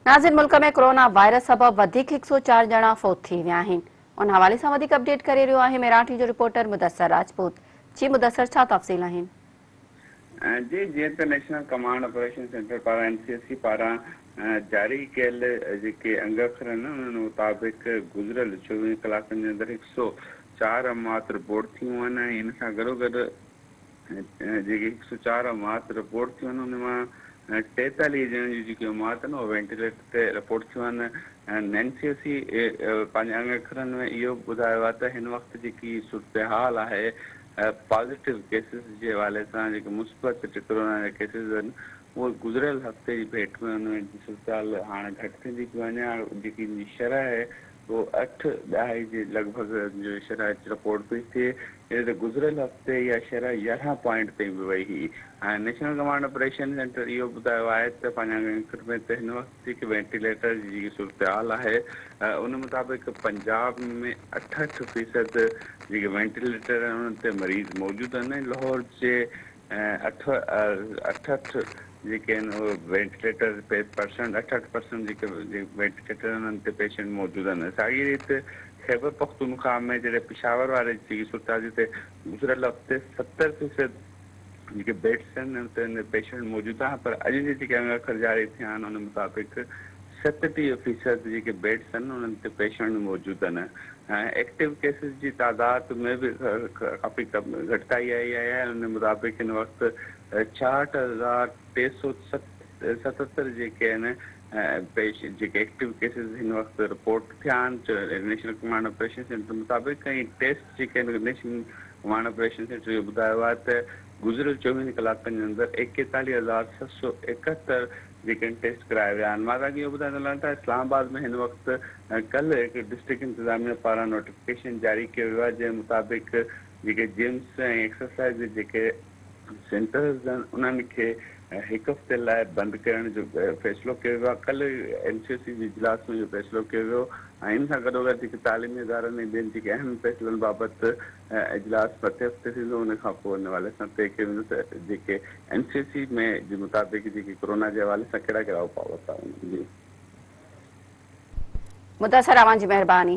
ناظرين ملڪ ۾ corona virus سبب وڌيڪ 104 ڄڻا فوت ٿي ويا آهن ان حوالي سان وڌيڪ اپڊيٽ ڪري رهيو آهي ميراٺي جو رپورٽر مدثر راجپوت جي مدثر ڇا تفصيل آهن. جي جيئن ته نيشنل ڪمانڊ آپريشن سينٽر پاران اين سي ايس سي پاران جاري ڪيل جيڪي انگ اکر آهن انهن مطابق گذريل 24 ڪلاڪن جي اندر 104 اموات رپورٽ ٿيون آهن ۽ ان سان گڏوگڏ جيڪي 104 اموات رپورٽ ٿيون آهن ان مان 43 ڄڻن جون جيڪي اموات آهن اهي وينٽيليٽر تي رپورٽ ٿيون آهن. اين سي او سي پنهنجي انگ اکرن ۾ اهو به ٻڌايو آهي ته هن وقت جيڪي صورتحال آهي پازيٽو ڪيسز جي حوالي سان جيڪي مثبت ڪرونا جا ڪيسز آهن اهي گذريل هفتي جي ڀيٽ ۾ ان ۾ صورتحال هاڻي گهٽ ٿيندي پئي وڃي هاڻي جيڪي ان جي شرح آهي اهو اٺ ڏهائي جي لڳ ڀڳ جو شرح رپورٽ پئي ٿئي، جڏهن ته گذريل هفتي اها شرح 11 پوائنٽ تائين به وئي هئي. هاڻي نيشنل ڪمانڊ آپريشن سينٽر اهو ٻڌايو آهي ته پنهنجي انگ ۾ ته هن وقت جيڪي وينٽيليٽر جي جيڪي صورتحال آهي ان مطابق پنجاب ۾ 68 فيصد جيڪي وينٽيليٽر آهن انهن تي مريض موجود آهن ۽ لاهور جي اٺ اٺهٺ جيڪي آهن اهي وينٽيليٽر پرسنٽ اٺهٺ پرسنٽ جيڪي وينٽيليٽر آهن انهن تي پيشنٽ موجود آهن ساڳي ريت خيبر پختونخواهه ۾ جڏهن پشاور واري جيڪي صورتحال جتي گذريل هفتي 70 فيصد جيڪي بيڊس آهن انهن تي پيشنٽ موجود آهن پر اڄ جي جيڪي انگ اکر جاري ٿيا آهن ان مطابق 37 فيصد جيڪي بيڊس آهن انهن تي پيشنٽ موجود آهن ۽ ايڪٽو ڪيسز جي تعداد ۾ به ڪافي گهٽتائي آئي آهي ۽ ان مطابق هن وقت 66,377 جيڪي آهن پيش جيڪي ايڪٽو ڪيسز هن وقت رپورٽ ٿيا آهن نيشنل ڪمانڊ آپريشن سينٽر مطابق ۽ ٽيسٽ جيڪي آهن نيشنل ڪمانڊ آپريشن سينٽر اهو ٻڌايو آهي ته گذريل 24 ڪلاڪن جي اندر 41,771 جيڪي آهن ٽيسٽ ڪرايا ويا آهن. مان توهان کي اهو ٻڌائيندو هلان ته اسلام آباد ۾ هن وقت ڪلهه هڪ ڊسٽرڪٽ انتظاميه پاران نوٽيفڪيشن جاري ڪيو ويو آهي جنهن مطابق جيڪي جمس ۽ ايڪسرسائز جي جيڪي سينٽرز آهن انهن کي هڪ هفتي لاء بند ڪرڻ جو فيصلو ڪيو ويو آهي. ڪلهه اين سي او سي جي اجلاس ۾ اهو فيصلو ڪيو ويو ۽ ان سان گڏوگڏ جيڪي تعليمي ادارن ۽ ٻين جيڪي اهم فيصلن بابت اجلاس مٿين هفتي ٿيندو ان کان پوء ان حوالي سان طئي ڪيو ويندو ته جيڪي اين سي سي ۾ جي مطابق جيڪي ڪورونا جي حوالي سان ڪهڙا ڪهڙا اپاء ورتا وڃن جي. مدثر اوهان جي مهرباني.